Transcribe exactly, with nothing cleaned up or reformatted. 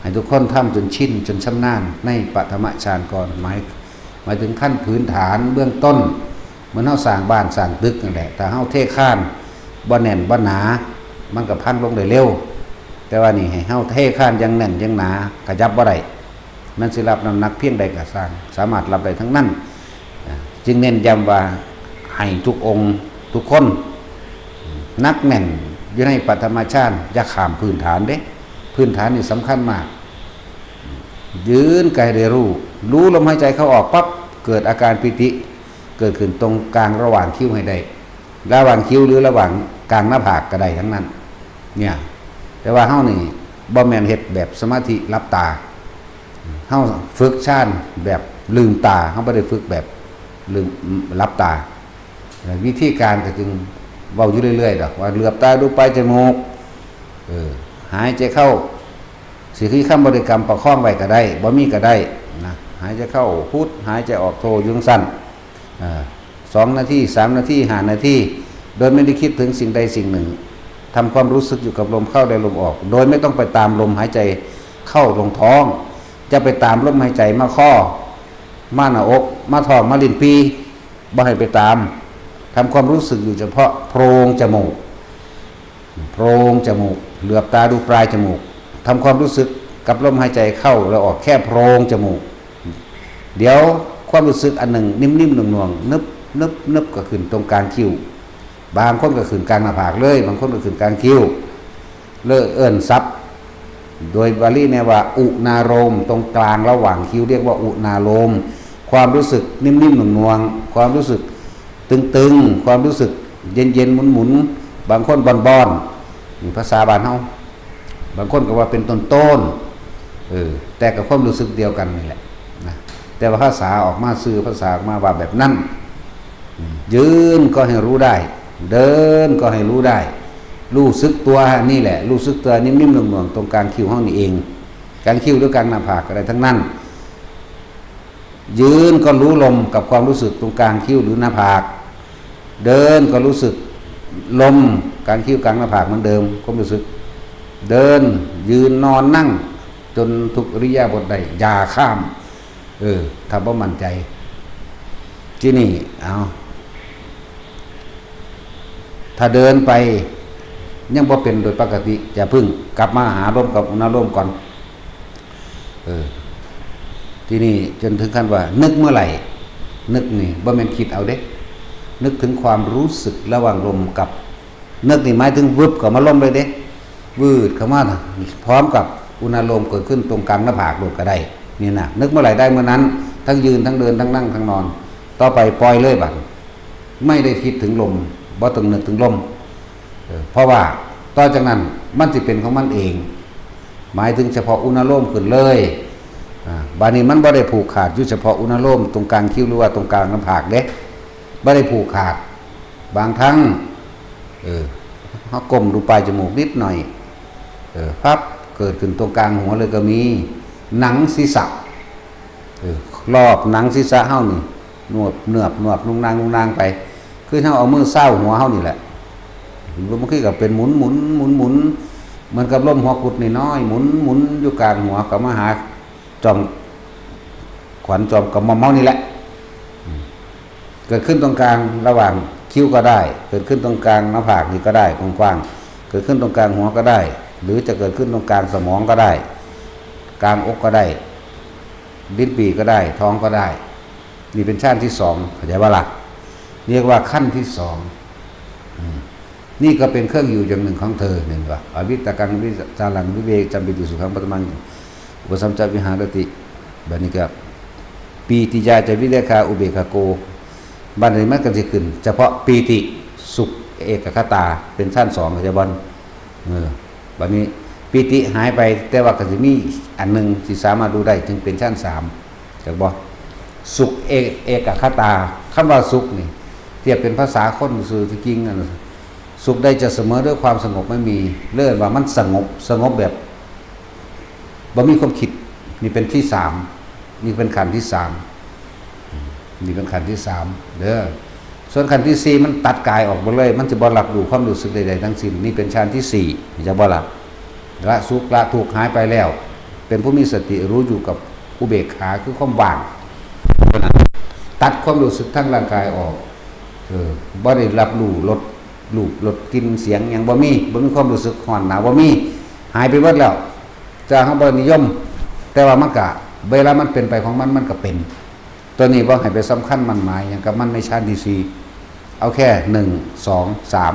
ให้ทุกคนทำจนชินจนชำนาญในปฐมฌานก่อน หมายหมายถึงขั้นพื้นฐานเบื้องต้น เหมือนเฮาสร้างบ้านสร้างตึกนั่นแหละ ถ้าเฮาเทคานบ่แน่นบ่หนา มันก็พังลงได้เร็ว แต่ว่านี่ให้เฮาเทคานอย่างแน่นอย่างหนา ขยับบ่ได้ มันสิรับน้ำหนักเพียงใดก็ซ่าง สามารถรับได้ทั้งนั้น อ่า จึงเน้นย้ำว่าให้ทุกองค์ทุกคนหนักแน่นอยู่ในปฐมฌาน อย่าข้ามพื้นฐานเด้ พื้นฐานนี่สำคัญมาก ยืนก็ให้ได้รู้ รู้ลมหายใจเข้าออกปั๊บ เกิดอาการปีติ เกิดขึ้นตรงกลางระหว่างคิ้วให้ได้ ระหว่างคิ้วหรือระหว่างกลางหน้าผากก็ได้ทั้งนั้น เนี่ย แต่ว่าเฮานี่บ่แม่นเฮ็ดแบบสมาธิหลับตา เฮาฝึกฌานแบบลืมตา เฮาบ่ได้ฝึกแบบลืม หลับตา วิธีการก็จึงเว้าอยู่เรื่อยๆดอก ว่าเหลือบตาดูปลายจมูก เออ หายใจเข้า สิมีคำบริกรรมประคองไว้ก็ได้ บ่มีก็ได้นะ หายใจเข้าพุท หายใจออกโท อยู่จั่งซั้น เออ สองนาที สามนาที ห้านาที โดยไม่ได้คิดถึงสิ่งใดสิ่งหนึ่ง ทำความรู้สึกอยู่กับลมเข้าและลมออก โดยไม่ต้องไปตามลมหายใจเข้าลงท้อง จะไปตามลมหายใจมาคอ มาหน้าอก มาท้อง มาลิ้นปี่ บ่ให้ไปตาม ทำความรู้สึกอยู่เฉพาะโพรงจมูก โพรงจมูก เหลือบตาดูปลายจมูก ทำความรู้สึกกับลมหายใจเข้าและออกแค่โพรงจมูก เดี๋ยวความรู้สึกอันหนึ่งนิ่มๆหน่วงๆ นึบนึบนึบก็ขึ้นตรงกลางคิ้ว บางคนก็ขึ้นกลางหน้าผากเลย บางคนก็ขึ้นกลางคิ้ว เลยเอิ้นศัพท์ โดยบาลีเนี่ยว่าอุณาโลม ตรงกลางระหว่างคิ้วเรียกว่าอุณาโลม ความรู้สึกนิ่มๆหน่วงๆ ความรู้สึกตึงๆ ความรู้สึกเย็นๆหมุนๆ บางคนบอนๆ นี่ภาษาบ้านเฮา บางคนก็ว่าเป็นต้นๆ เออ แต่กับความรู้สึกเดียวกันนี่แหละนะ แต่ว่าภาษาออกมา ซื่อภาษาออกมาว่าแบบนั้น ยืนก็ให้รู้ได้ เดินก็ให้รู้ได้ รู้สึกตัวนี่แหละ รู้สึกตัวนิ่มๆหน่วงๆ ตรงกลางคิ้วเฮานี่เอง กลางคิ้วหรือกลางหน้าผากก็ได้ทั้งนั้น ยืนก็รู้ลมกับความรู้สึกตรงกลางคิ้วหรือหน้าผาก เดินก็รู้สึกลมกลางคิ้วกลางหน้าผากเหมือนเดิม ความรู้สึก เดิน ยืน นอน นั่ง จนทุกอิริยาบถได้ อย่าข้าม เออ ถ้าบ่มั่นใจ ที่นี่ เอา ถ้าเดินไปยังบ่เป็นโดยปกติ อย่าเพิ่งกลับมาหาลมกับอุณาโลมก่อน เออ ที่นี่จนถึงขั้นว่านึกเมื่อไหร่ นึกนี่บ่แม่นคิดเอาเด้ นึกถึงความรู้สึกระหว่างลมกับ นึกนี่หมายถึงวืบเข้ามาลมเลยเด้ วืดเข้ามา พร้อมกับอุณาโลมเกิดขึ้นตรงกลางหน้าผากโลดก็ได้ นี่นะ นึกเมื่อไหร่ได้เมื่อนั้น ทั้งยืนทั้งเดินทั้งนั่งทั้งนอน ต่อไปปล่อยเลยบัด ไม่ได้คิดถึงลม บ่ต้องนึกถึงลม เออ เพราะว่าต่อจากนั้นมันสิเป็นของมันเอง หมายถึงเฉพาะอุณาโลมขึ้นเลย อ่า บาดนี้มันบ่ได้ผูกขาดอยู่เฉพาะอุณาโลมตรงกลางคิ้วหรือว่าตรงกลางหน้าผากเด้ บ่ได้ผูกขาด บางครั้ง เออ เฮาก้มดูปลายจมูกนิดหน่อย เออ ปั๊บ เกิดขึ้นตรงกลางหัวเลยก็มี หนังศีรษะ เออ รอบหนังศีรษะเฮานี่ นวบ เนือบ นวบ นุ่งนาง นุ่งนางไป คือเฮาเอามือซาวหัวเฮานี่แหละ มันคือกับเป็นหมุน หมุน หมุน หมุน เหมือนกับลมหัวกุดน้อยๆ หมุน หมุนอยู่กลางหัว ก็มาหาจอมขวัญจอมกระหม่อมเฮานี่แหละ เกิดขึ้นตรงกลางระหว่างคิ้วก็ได้ เกิดขึ้นตรงกลางหน้าผากนี่ก็ได้ กว้างๆ เกิดขึ้นตรงกลางหัวก็ได้ หรือจะเกิดขึ้นตรงกลางสมองก็ได้ กลางอกก็ได้ ลิ้นปี่ก็ได้ ท้องก็ได้ นี่เป็นฌานที่สอง เข้าใจบ่ล่ะ เรียกว่าขั้นที่สอง อืม นี่ก็เป็นเครื่องอยู่อย่างหนึ่งของเธอ เห็นบ่ อวิตกัง วิจารัง วิเวกจัมปิติสุขังปัตตมัง อุปสัมจวิหารติ บัดนี้ก็ ปีติยาจะวิเลขาอุเบกขาโก บัดนี้มันก็สิขึ้น เฉพาะปีติสุขเอกคตา เป็นฌานสอง เข้าใจบ่ เออ บัดนี้ปีติหายไป แต่ว่าก็สิมีอันหนึ่งที่สามารถรู้ได้ ถึงเป็นฌานสาม เข้าใจบ่ สุขเอ เอกคตา คำว่าสุขนี่ เทียบเป็นภาษาคนซื่อที่จริงนั่น สุขใดจะเสมอด้วยความสงบไม่มี เรียกว่ามันสงบ สงบแบบ บ่มีความคิด นี่เป็นที่สาม นี่เป็นขั้นที่สาม นี่เป็นขั้นที่สาม เด้อ ส่วนขั้นที่สี่มันตัดกายออกหมดเลย มันจะบ่รับรู้ความรู้สึกใดๆทั้งสิ้น นี่เป็นฌานที่สี่ จะบ่รับ ละสุขละทุกข์หายไปแล้ว เป็นผู้มีสติรู้อยู่กับอุเบกขาคือความว่างเท่านั้น ตัดความรู้สึกทางร่างกายออก เออบ่ได้รับรู้รส รูป รส กลิ่น เสียง หยังบ่มี บ่มีความรู้สึกร้อนหนาว บ่มี หายไปหมดแล้ว แต่เฮาบ่นิยม แต่ว่ามันก็ เวลามันเป็นไปของมัน มันก็เป็น ตัวนี้บ่ให้ไปสำคัญหมั้นหมายหยังกับมันในฌานที่สี่ เอาแค่หนึ่ง สอง สาม